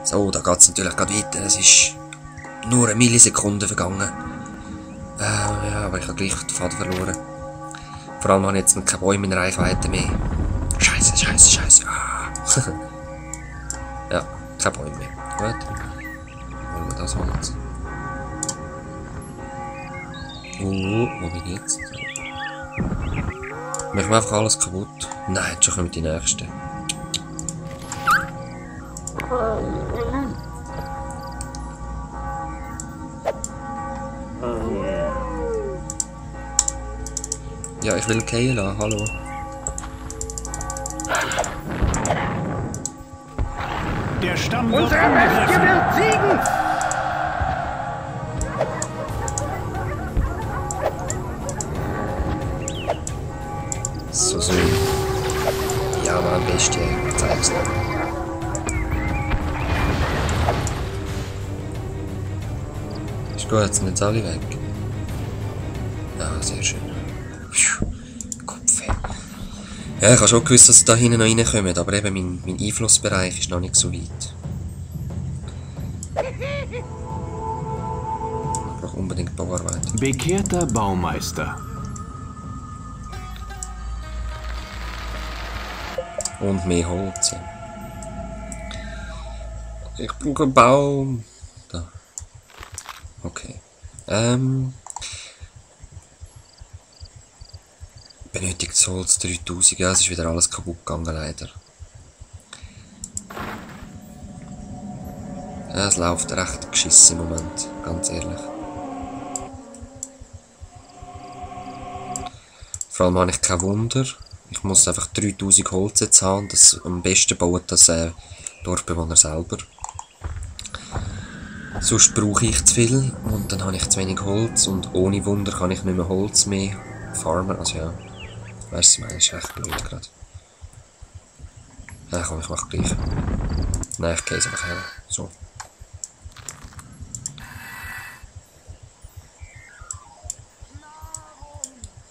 So, da geht es natürlich gerade weiter. Es ist nur eine Millisekunde vergangen. Ja, aber ich habe gleich den Faden verloren. Vor allem habe ich jetzt keine Bäume in Reichweite mehr. Scheiße, scheiße, scheiße. Ah. Ja, keine Bäume mehr. Gut. Wollen wir das Holz? Wo bin ich jetzt? Machen wir einfach alles kaputt? Nein, schon kommen die Nächsten. Ja, ich will Kayla, hallo. Der Stamm wird Unsere Bestie wird siegen! So. Ja, aber am besten, ich zeig's noch. Ist gut, jetzt sind jetzt alle weg. Ja, sehr schön. Kopf. Ja, ich habe schon gewusst, dass sie da hinten noch reinkommen, aber eben mein Einflussbereich ist noch nicht so weit. Ich brauche unbedingt Bauarbeit. Bekehrter Baumeister. Und mehr Holz. Ja. Ich brauche einen Baum. Da. Okay. Benötigtes Holz 3000. Ja, es ist wieder alles kaputt gegangen, leider. Ja, es läuft recht geschissen im Moment, ganz ehrlich. Vor allem habe ich kein Wunder. Ich muss einfach 3000 Holz jetzt haben. Das am besten baut das Dorfbewohner selber. Sonst brauche ich zu viel und dann habe ich zu wenig Holz und ohne Wunder kann ich nicht mehr Holz mehr farmen. Also ja, weißt du, das ist echt blöd gerade. Ja, komm, ich mache gleich. Nein, ich gehe es einfach her. So.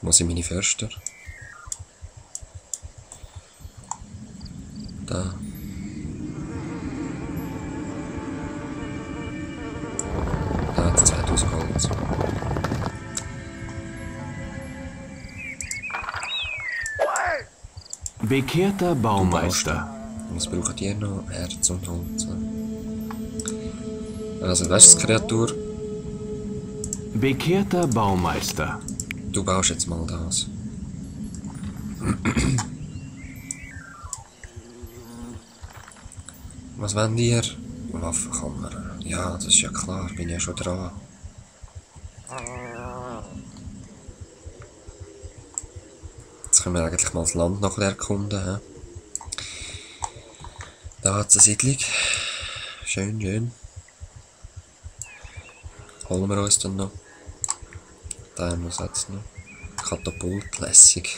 Wo sind meine Förster? Da. Da hat es 2000 Holz. Bekehrter Baumeister. Was braucht ihr noch? Herz und Holz. Also, das ist die Kreatur. Bekehrter Baumeister. Du baust jetzt mal das. Was wollt ihr? Waffenkammer. Ja, das ist ja klar, bin ja schon dran. Jetzt können wir eigentlich mal das Land noch erkunden. He? Da hat es eine Siedlung. Schön, schön. Holen wir uns dann noch. Da haben wir es jetzt noch. Katapult, lässig.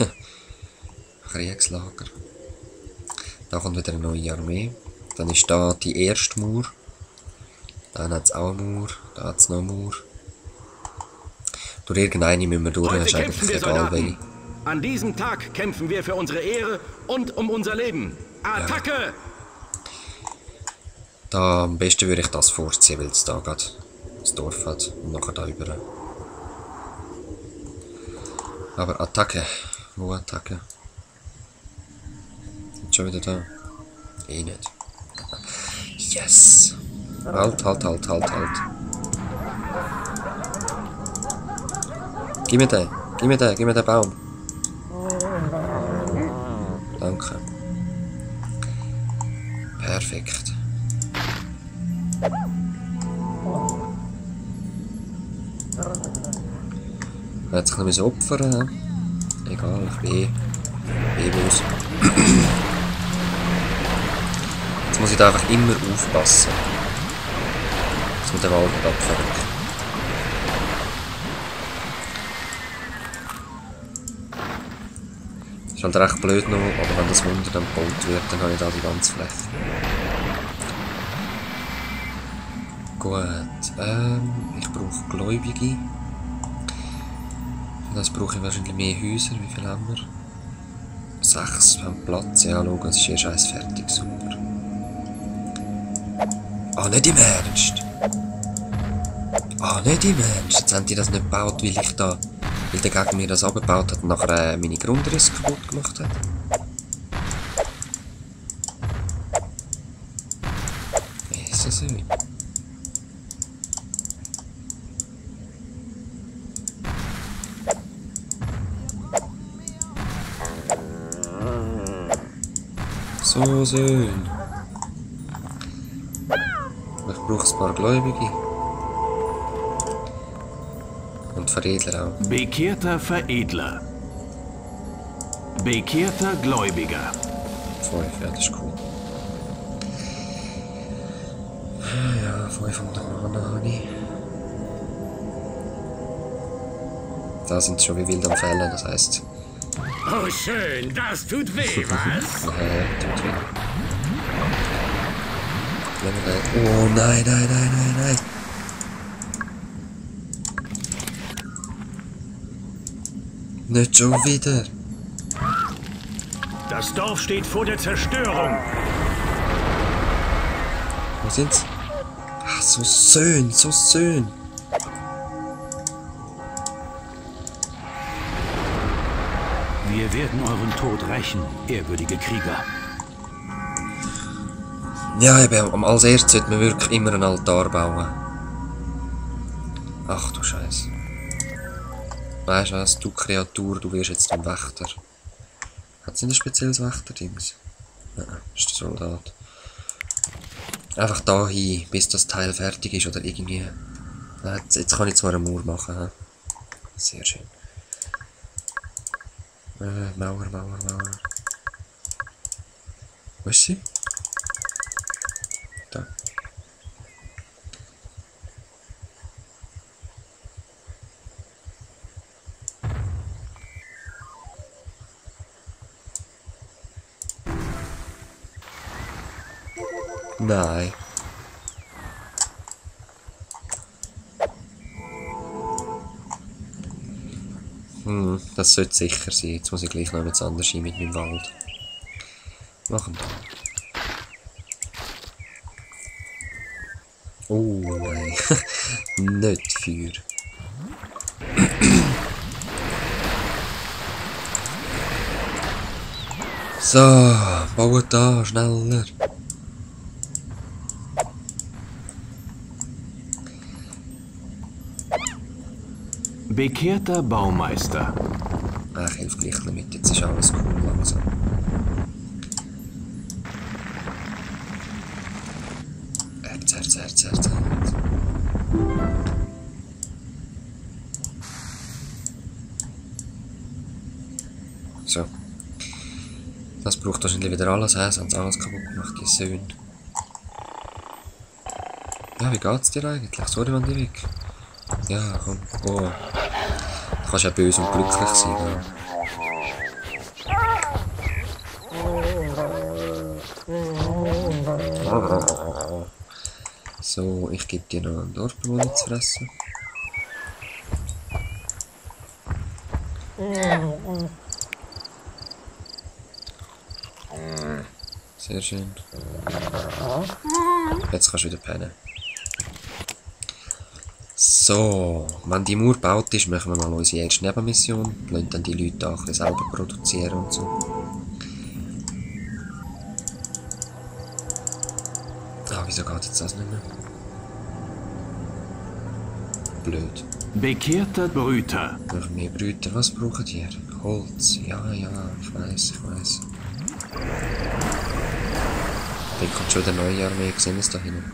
Kriegslager. Da kommt wieder eine neue Armee. Dann ist da die erste Mauer. Dann hat es auch eine Mauer. Da hat es noch eine Mauer. Durch irgendeine müssen wir durch, ist eigentlich egal welche. An diesem Tag kämpfen wir für unsere Ehre und um unser Leben. Attacke! Ja. Da am besten würde ich das vorziehen, weil es da gerade das Dorf hat und nachher da über. Aber Attacke. Wo Attacke? Ist schon wieder da? Eh nicht. Yes! Halt. Gib mir den Baum. Danke. Perfekt. Er hat sich noch opfern. Egal, ich bin böse. Jetzt muss ich da einfach immer aufpassen, dass man den Wald nicht abfällt. Ist halt recht blöd noch, aber wenn das Wunder dann gebaut wird, dann habe ich da die ganze Fläche. Gut, ich brauche Gläubige. Das brauche ich wahrscheinlich mehr Häuser. Wie viel haben wir? 6 haben Platz. Ja, schau, das ist erst eins fertig. Super. Ah, nicht im Ernst. Ah, nicht im Ernst. Jetzt haben die das nicht gebaut, weil ich da... Weil der gegen mir das abgebaut hat und nachher meine Grundrisse kaputt gemacht hat. Jesus, ey. So schön. Ich brauche ein paar Gläubige. Und Veredler auch. Bekehrter Veredler. Bekehrter Gläubiger. 5, ja, das ist cool. Ja, 500 Mana habe ich. Da sind sie schon wie wild am Fällen, das heisst... Oh, schön, das tut weh, was? Tut weh. Oh nein, nein, nein, nein, nein. Nicht schon wieder. Das Dorf steht vor der Zerstörung. Wo sind's? Ach, so schön, so schön. Wir werden euren Tod rächen, ehrwürdige Krieger. Ja, eben, als erstes sollte man wirklich immer einen Altar bauen. Ach du Scheiße. Weißt du was, du Kreatur, du wirst jetzt ein Wächter. Hat es nicht ein spezielles Wächter-Dings? Nein, ist der Soldat. Einfach da hin, bis das Teil fertig ist oder irgendwie. Jetzt kann ich zwar eine Mauer machen. He? Sehr schön. Mauer. Wo ist sie? Da. Nein. Das sollte sicher sein. Jetzt muss ich gleich noch etwas anderes hin mit meinem Wald. Machen wir. Oh nein. Nicht Feuer. So, baut da, schneller. Bekehrter Baumeister. Ach, ich helfe gleich damit, jetzt ist alles cool langsam. Herz. So. Das braucht wahrscheinlich wieder alles, sie haben alles kaputt gemacht, die Söhne. Ja, wie geht's dir eigentlich? Sorry, wenn ich weg. Ja, komm. Oh. Du kannst ja böse und glücklich sein, gell? So, ich gebe dir noch einen Dorfbewohner zu fressen. Sehr schön. Jetzt kannst du wieder pennen. So, wenn die Mauer gebaut ist, machen wir mal unsere erste Nebenmission. Lassen dann die Leute auch ein bisschen selber produzieren und so. Ah, wieso geht jetzt das nicht mehr? Blöd. Bekehrter Brüter. Noch mehr Brüter. Was braucht ihr? Holz. Ja, ich weiß. Dann kommt schon der neue Armee. Sehen wir es da hinten?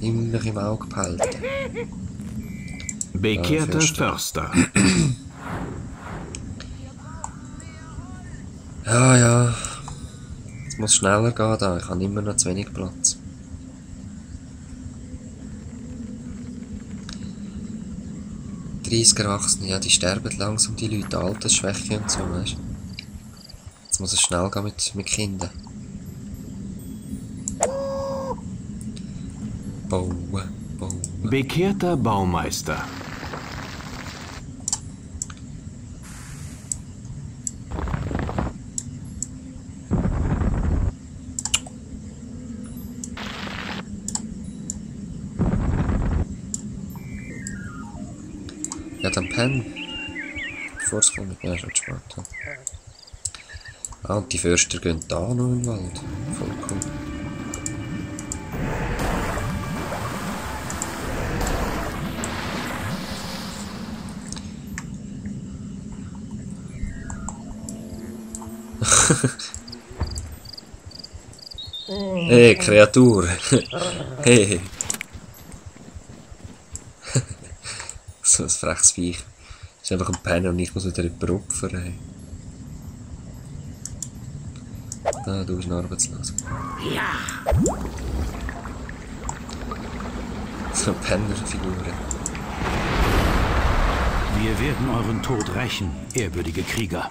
Immer im Auge behalten. Bekehrter Förster. Ja. Es muss schneller gehen da. Ich habe immer noch zu wenig Platz. Erwachsene, ja, die sterben langsam, die Leute, Altersschwäche und so, weißt du. Jetzt muss es schnell gehen mit Kindern. Bauen. Bekehrter Baumeister. am Pen. Bevor es kommt. Ja, schon spät. Ja. Ah, und die Förster gehen da noch in den Wald. Voll cool. Hey, Kreatur! Hey! So ein freches Viech. Das ist einfach ein Penner und ich muss wieder in die Opfer. Hey. Ah, du bist noch arbeitslos. Ja! So eine Pennerfigur. Wir werden euren Tod rächen, ehrwürdige Krieger.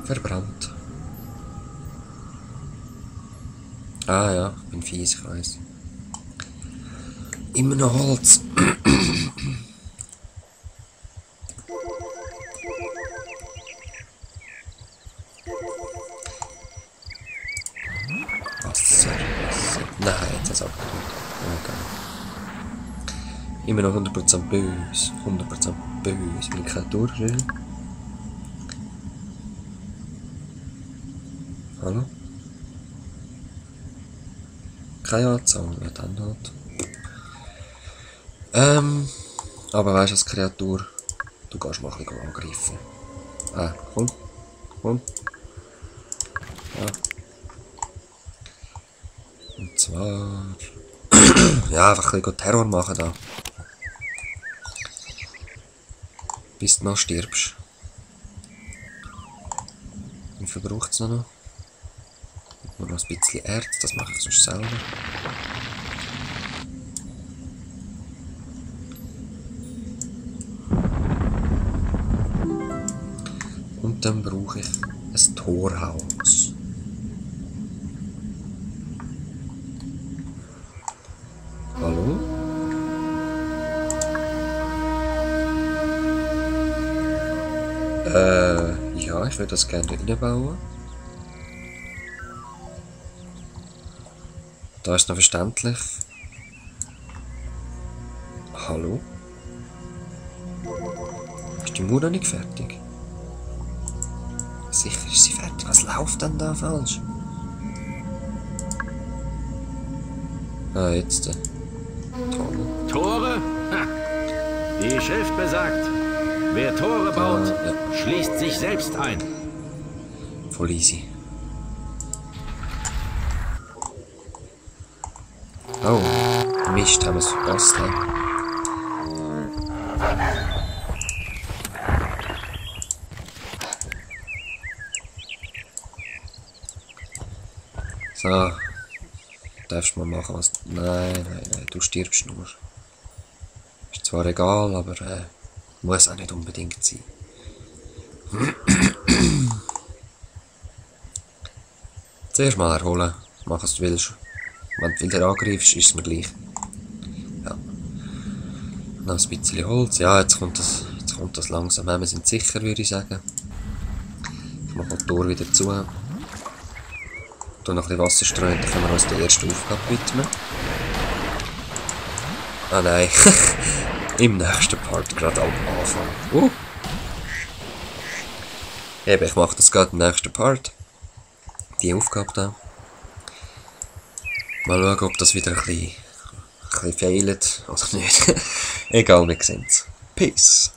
Verbrannt. Ah ja, ich bin fies, ich weiss. Immer noch Holz. Wasser. Nein, jetzt ist es abgedrückt. Okay. Immer noch 100% böse. 100% böse. Will ich keine durchschreiben? Hallo? Keine Anzahl, ja dann halt. Aber weißt du, als Kreatur, du gehst mal ein bisschen angreifen. Komm. Komm. Ja. Und zwar... ja, einfach ein bisschen Terror machen da. Bis du mal stirbst. Wie viel braucht es noch? Nur noch ein bisschen Erz, das mache ich sonst selber. Und dann brauche ich ein Torhaus. Hallo? Ja, ich würde das gerne reinbauen. Da ist noch verständlich. Hallo? Ist die Mauer noch nicht fertig? Sicher ist sie fertig. Was läuft denn da falsch? Ah, jetzt. Toll. Tore? Ha. Die Schrift besagt, wer Tore baut, schließt sich selbst ein. Voll easy. Oh, Mist, haben wir es verpasst. He? So. Darfst mal machen, was... Nein, du stirbst nur. Ist zwar egal, aber muss auch nicht unbedingt sein. Zuerst mal erholen, mach was du willst. Wenn du wieder angreifst, ist es mir gleich. Ja. Noch ein bisschen Holz. Ja, jetzt kommt das langsam. Wir sind sicher, würde ich sagen. Ich mache die Tür wieder zu. Tu noch ein bisschen Wasser streuen, dann können wir uns der ersten Aufgabe widmen. Ah nein. Im nächsten Part, gerade am Anfang. Eben, ich mache das gerade im nächsten Part. Die Aufgabe da. Mal schauen, ob das wieder ein bisschen fehlt oder nicht. Egal, wir sehen's. Peace.